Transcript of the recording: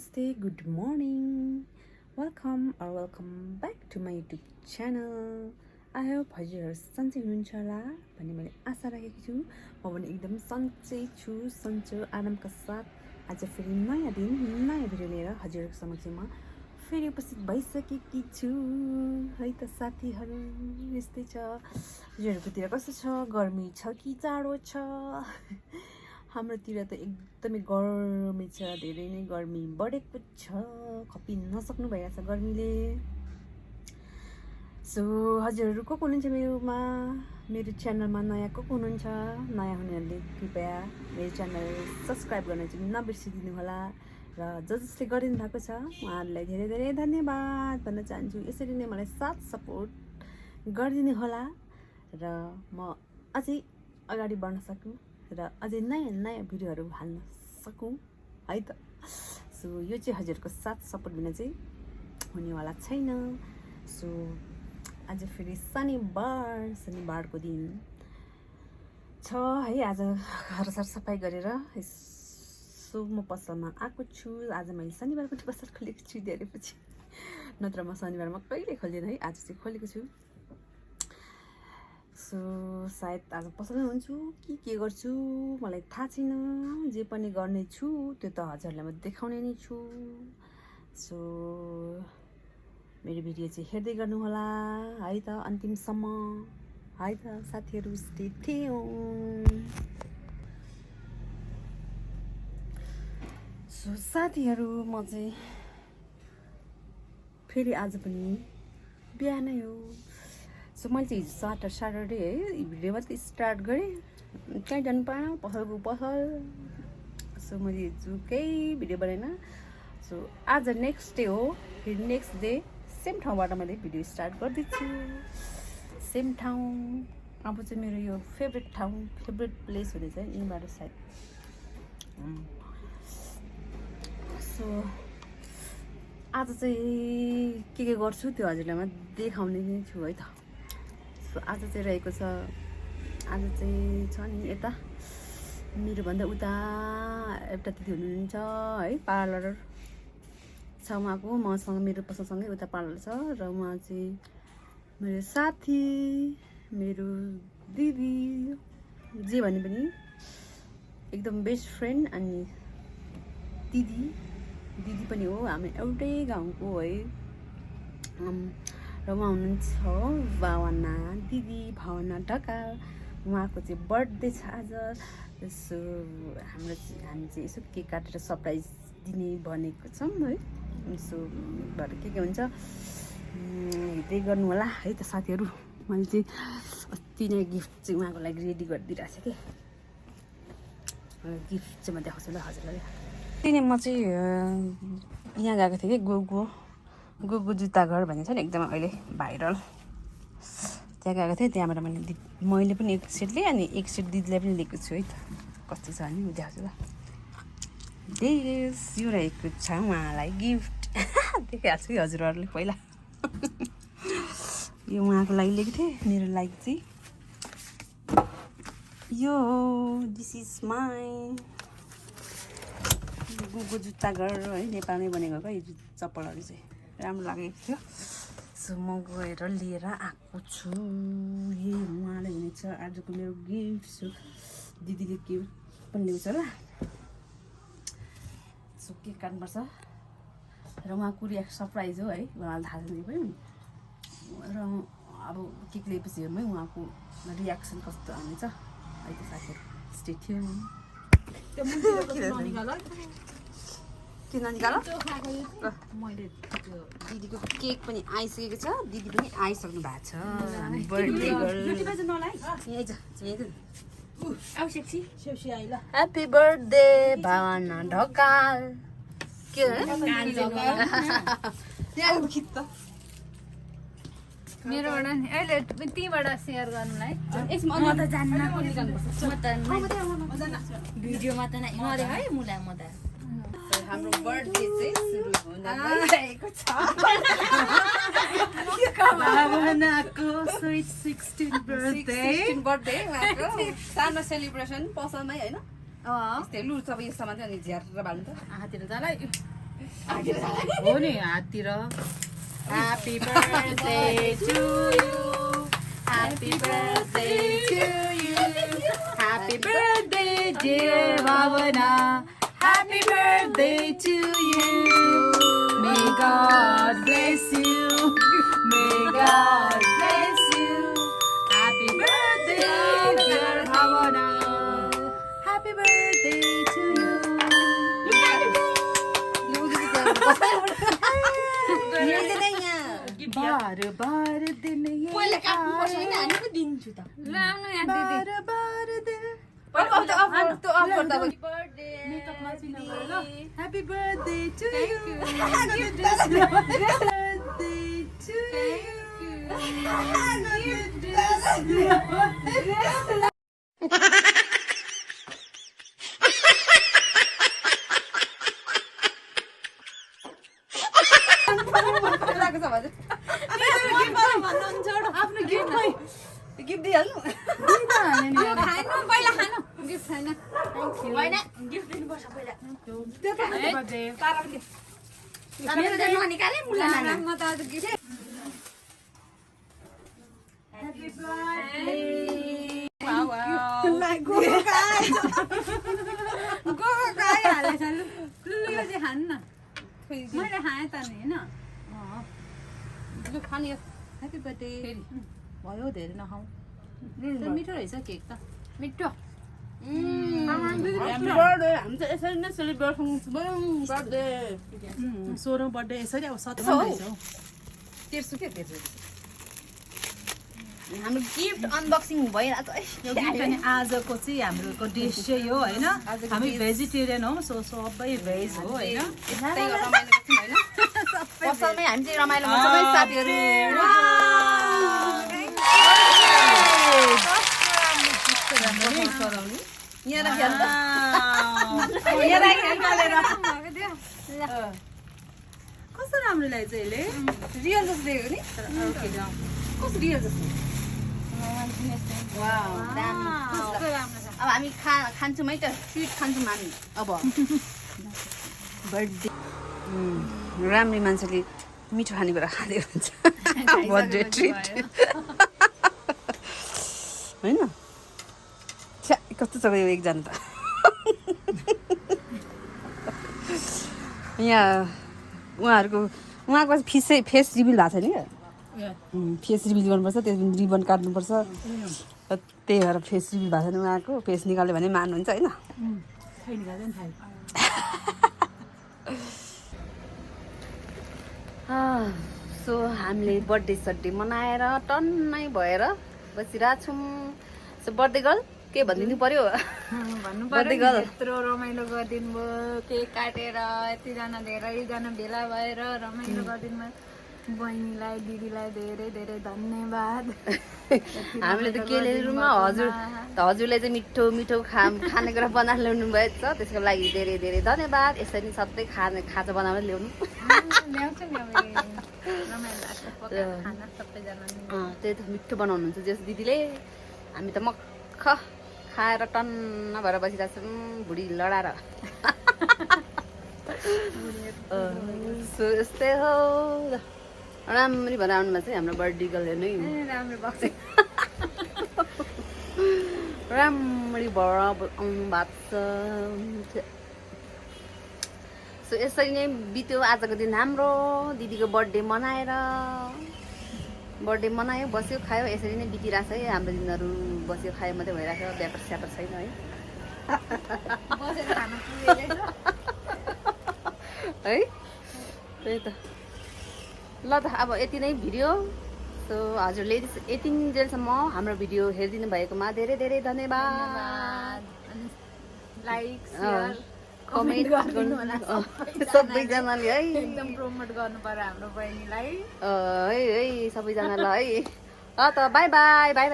Namaste, good morning. Welcome back to my YouTube channel. I hope हजुरहरू सन्चै हुनुहुन्छ होला भन्ने मैले आशा राखेको छु। म पनि एकदम सन्चै छु, सन्चो आरामका साथ आज फेरि नयाँ दिन नयाँ भिडियो लिएर हजुरहरूको समक्ष म फेरि उपस्थित भइसकेकी छु है त साथीहरू। यस्तै छ, हजुरहरूकोतिर कस्तो छ? गर्मी छ कि जाडो छ? हाम्रोतिर त एकदमै गर्मी छ, धेरै नै गर्मी बढेको छ, खपि नसक्नु भइरहेछ गर्मीले। सो हजुरहरू को हुनुहुन्छ मेरो च्यानलमा नयाँ को हुनुहुन्छ? नयाँ हुनेहरूले कृपया मेरो च्यानल सब्सक्राइब गर्न चाहिँ नबिर्सिदिनु होला र जसले गरिदिनु भएको छ उहाँहरूलाई धेरै धेरै धन्यवाद भन्न चाहन्छु। यसरी नै मलाई साथ सपोर्ट गरिदिनु होला र म अझै अगाडि बढ्न सकौँ र अझै नयाँ नयाँ भिडियोहरू हाल्न सकौँ है त। सो यो चाहिँ हजुरको साथ सपोर्ट बिना चाहिँ हुनेवाला छैन। सो आज फेरि शनिबारको दिन छ है। आज घर सफाइ गरेर यसो म पसलमा आएको छु। आज मैले शनिबार पनि पसल खोलेको छु धेरै पछि, नत्र म शनिबारमा कहिले खोल्दिनँ है। आज चाहिँ खोलेको छु। सो सायद आज पसलमै हुन्छु कि के गर्छु मलाई थाहा छैन। जे पनि गर्ने छु त्यो त हजुरहरूलाई म देखाउने नै छु। सो मेरो भिडियो चाहिँ हेर्दै गर्नु होला है त अन्तिमसम्म है त साथीहरू। Stay tune. सो साथीहरू म चाहिँ फेरि आज पनि बिहानै हो। सो मैले चाहिँ हिजो स्याटरडे है भिडियो मात्रै स्टार्ट गरेँ, कहीँ जानु पाएन, पसलको पसल। सो मैले हिजो केही भिडियो बनाएन। सो आज नेक्स्ट डे हो, फेरि नेक्स्ट डे सेम ठाउँबाट मैले भिडियो स्टार्ट गर्दैछु। सेम ठाउँ अब चाहिँ मेरो यो फेभरेट प्लेस हुनेछ यहीँबाट सायद। सो आज चाहिँ के गर्छु त्यो हजुरलाई म देखाउने नै छु है त। सो आज चाहिँ रहेको छ, आज चाहिँ छ नि यता मेरोभन्दा उता एउटा दिदी हुनुहुन्छ है, पार्लर छ उहाँको। मसँग मेरो पसलसँगै उता पार्लर छ र उहाँ चाहिँ मेरो साथी, मेरो दिदी, जे भने पनि एकदम बेस्ट फ्रेन्ड। अनि दिदी पनि हो, हामी एउटै गाउँको है। र उहाँ हुनुहुन्छ भावना ढकाल। उहाँको चाहिँ बर्थडे छ आज। सो हामी चाहिँ यसो केक काटेर सरप्राइज दिने भनेको छौँ है। सो भरे के हुन्छ हेर्दै गर्नु होला है त साथीहरू। मैले चाहिँ अस्ति नै गिफ्ट चाहिँ उहाँको लागि रेडी गरिदिइरहेको छु कि गिफ्ट चाहिँ म देखाउँछु ल हजुरलाई। त्यही म चाहिँ यहाँ गएको थिएँ कि गुगु जुत्ता घर भन्ने छ नि एकदम अहिले भाइरल, त्यहाँ गएको थिएँ। त्यहाँबाट मैले पनि एक सेट लिएँ अनि एक सेट दिदीलाई पनि लिएको छु है त। कस्तो छ भने देखाउँछु ल। यो रहेको छ उहाँलाई गिफ्ट देखाइहाल्छु कि हजुरहरूले पहिला। यो उहाँको लागि लिएको थिएँ, मेरो लागि चाहिँ यो दिस इज माई गुगु जुत्ता घर है, नेपालमै बनेको क्या यो चप्पलहरू चाहिँ राम्रो लागेको थियो। सो म गएर लिएर आएको छु। यही उहाँलाई हुनेछ आजको मेरो गिफ्ट। सो दिदीले गिफ्ट पनि ल्याउँछ ल। सो केक काट्नुपर्छ र उहाँको सरप्राइज हो है, उहाँलाई थाहा छैन पनि। र अब केक ल्याएपछि हेरौँ है उहाँको रियाक्सन कस्तो हुनेछ है त साथीहरू। Stay tune. के ननिकाल मैले दिदीको केक पनि आइसकेको छ, दिदी पनि आइसक्नु भएको छ। ह्याप्पी बर्थडे भावना ढकाल। के मेरोबाट नि अहिले त्यहीँबाट सेयर गर्नुलाई भिडियोमा त नै है मुला म त हाम्रो बर्थडे चाहिँ सुरु हुन गएको छ। भावनाको स्विट 16 बर्थडे उहाँको सानो सेलिब्रेसन पसलमै होइन। यस्तै लु सबै यसमा चाहिँ अनि झ्यार बाल्नु त हाततिर तलाई हो नि हाततिर happy birthday to you happy birthday to you happy birthday dear Bhawana happy birthday to you may God bless you may God bless you happy birthday dear Bhawana happy birthday to you बार बार दिन ये ल आउनु यहाँ दिदी Happy birthday to you. Gift दिइहाल्नु खानु पहिला खानु गिफ्ट छैन होइन गिफ्ट दिनुपर्छ पहिला म त आज गिफ्ट खाइहालेछ लु यो चाहिँ खानु न मैले खाएँ त नि होइन लु खाने ह्यापी बर्थडे भयो धेरै नखाऊ मिठो रहेछ केक त मिठो हामी त यसरी नै सेलिब्रेट बर्थडे 16औं बर्थडे यसरी अब 17औं रहेछ हौ तेर्सु के हाम्रो गिफ्ट अनबक्सिङ भइरहेको यो गिफ्ट अनि आजको चाहिँ हाम्रो डिस चाहिँ हो होइन हामी भेजिटेरियन हौ सो सबै भेज हो होइन पसलमै हामी चाहिँ रमाइलो गर्छ सबै साथीहरू यहाँ राखिहाल्नु यहाँ राखिहाल्नु कस्तो राम्रो लाग्छ यसले रियल जस्तो देखेको नि कस्तो रियल जस्तो अब हामी खान्छौँ है त स्विट खान्छौँ हामी अब बर्थडे राम्री मान्छेले मिठो खानेकुरा खाँदै हुन्छ बर्थडे ट्रिट होइन कस्तो छ यो एकजना त यहाँ उहाँको फेस रिभिल भएको छैन क्या फेस रिभिल गर्नुपर्छ त्यसपछि रिबन काट्नुपर्छ त्यही भएर फेस रिभिल भएको छैन उहाँको फेस निकाल्यो भने मान्नुहुन्छ होइन सो हामीले बर्थडे सड्डे मनाएर टन्नै भएर बसिरहेछौँ सो बर्थडे गर्ल के भनिदिनु पर्यो भन्नु पर्यो यत्रो रमाइलो गरिदिनु भयो केक काटेर यतिजना धेरैजना भेला भएर रमाइलो गरिदिनु भयो बहिनीलाई दिदीलाई धेरै धेरै धन्यवाद हामीले त के ल्याइदिनु हजुरले चाहिँ मिठो मिठो खानेकुरा बनाएर ल्याउनु भएछ त्यसको लागि धेरै धेरै धन्यवाद यसरी नै सधैँ खाजा बनाएर ल्याउनु ल्याउँछ नि अब रमाइलो लाग्छ खाना सबैजना त्यही त मिठो बनाउनुहुन्छ जस दिदीले हामी त मक्ख खाएर टन्न भएर बसिरहेको छौँ भुँडी लडाएर यस्तै हो राम्ररी भएर आउनु भएको चाहिँ हाम्रो बर्थडे गर्ल नै राम्रो बक्छ राम्ररी भएर आउनु भएको छ सो यसरी नै बित्यो आजको दिन हाम्रो दिदीको बर्थडे मनायो बस्यो खायो यसरी नै बितिरहेको छ है हाम्रो दिनहरू बस्यो खायो मात्रै भइरहेको छ व्यापार स्यापार छैन है है त्यही त ल त अब यति नै भिडियो सो हजुरले यतिन्जेलसम्म हाम्रो भिडियो हेरिदिनु भएकोमा धेरै धेरै धन्यवाद लाइक शेयर कमेन्ट गर्नु सबैजनाले है एकदम प्रमोट गर्नु पर्यो हाम्रो बहिनीलाई है सबैजनालाई है त बाई बाई है बाई